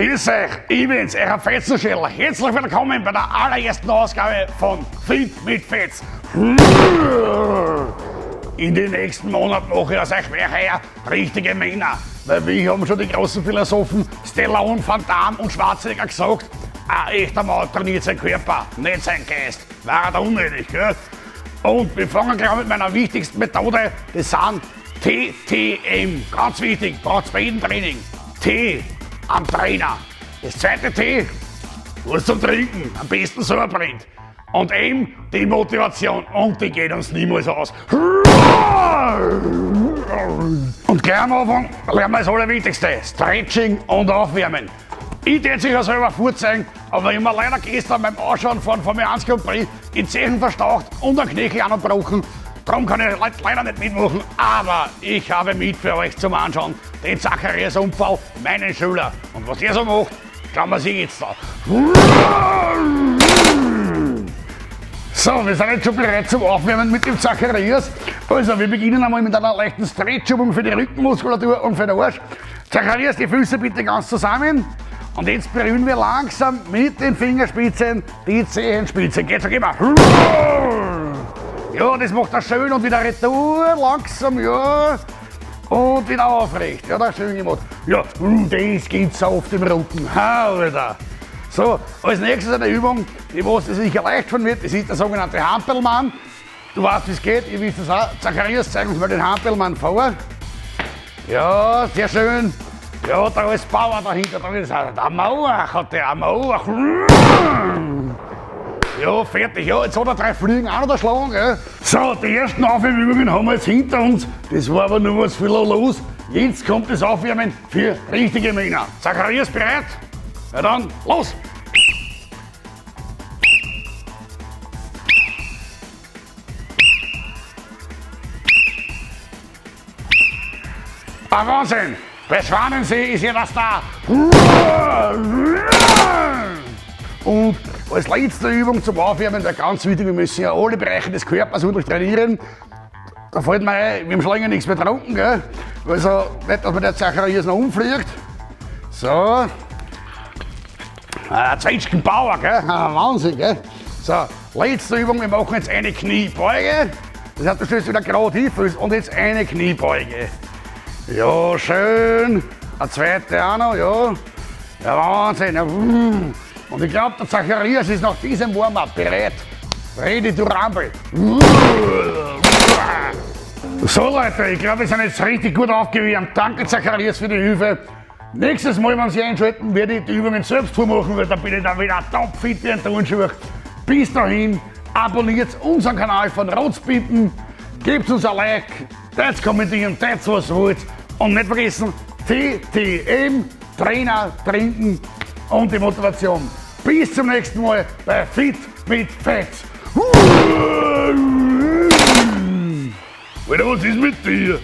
Grüß euch, ich bin's, euer Fetzenschädel. Herzlich willkommen bei der allerersten Ausgabe von Fit mit Fetz. In den nächsten Monaten mache ich aus euch welche richtige Männer. Weil wie haben schon die großen Philosophen Stallone, Van Damme und Schwarzenegger gesagt, ein echter Mann trainiert seinen Körper, nicht seinen Geist. War da unnötig, gell? Und wir fangen gleich mit meiner wichtigsten Methode, das sind TTM. Ganz wichtig, braucht's bei jedem Training. T am Trainer. Das zweite T, was zum Trinken, am besten selber brennt. Und M, die Motivation, und die geht uns niemals aus. Und gleich am Anfang lernen wir das Allerwichtigste, Stretching und Aufwärmen. Ich tät sich ja selber vorzeigen, aber ich hab mir leider gestern beim Ausschauen von Formel 1 Grand Prix die Zehen verstaucht und den Knöchel auch noch gebrochen. Darum kann ich leider nicht mitmachen, aber ich habe mit für euch zum Anschauen den Zacharias Unfall, meinen Schüler. Und was der so macht, schauen wir sich jetzt an. So, wir sind jetzt schon bereit zum Aufwärmen mit dem Zacharias. Also, wir beginnen einmal mit einer leichten Stretchübung für die Rückenmuskulatur und für den Arsch. Zacharias, die Füße bitte ganz zusammen. Und jetzt berühren wir langsam mit den Fingerspitzen die Zehenspitzen. Geht so, geh mal. Ja, das macht er schön und wieder retour, langsam, ja. Und wieder aufrecht. Ja, das schön gemacht. Ja, das geht so auf dem Rücken. Alter. So, als nächstes eine Übung, die was dir sicher leicht von wird, das ist der sogenannte Hampelmann. Du weißt, wie es geht, ihr wisst es auch. Zacharias, zeig uns mal den Hampelmann vor. Ja, sehr schön. Ja, da ist Power dahinter. Da ist der Mauer, hat der Mauer. Ja, fertig. Ja, jetzt hat er 3 Fliegen auch noch erschlagen. Gell? So, die ersten Aufwärmübungen haben wir jetzt hinter uns. Das war aber nur was viel los. Jetzt kommt das Aufwärmen für richtige Männer. Zacharias bereit? Ja dann, los! Ah, Wahnsinn! Bei Schwanensee ist ja das da. Und als letzte Übung zum Aufwärmen, der ganz wichtig, wir müssen ja alle Bereiche des Körpers trainieren. Da fällt mir ein, wir haben schon länger nichts mehr getrunken, gell? Also nicht, dass man der Zacharias noch umfliegt. So. Zwetschgen Power, gell? Wahnsinn, gell? So, letzte Übung, wir machen jetzt eine Kniebeuge. Das heißt, du stellst wieder gerade hin und jetzt eine Kniebeuge. Ja, schön. Eine zweite auch noch, ja. Ja, Wahnsinn. Ja. Und ich glaube, der Zacharias ist nach diesem Warm-up bereit. Ready to rumble. So Leute, ich glaube, wir sind jetzt richtig gut aufgewärmt. Danke Zacharias für die Hilfe. Nächstes Mal, wenn Sie einschalten, werde ich die Übungen selbst vormachen, weil da bin ich dann wieder topfit wie ein Turnschuh. Bis dahin, abonniert unseren Kanal von Rotzpiepen, gebt uns ein Like, das kommentieren, das was wollt. Und nicht vergessen, TTM, Trainer, Trinken und die Motivation. Bis zum nächsten Mal bei Fit mit Fetz. Alter, was ist mit dir?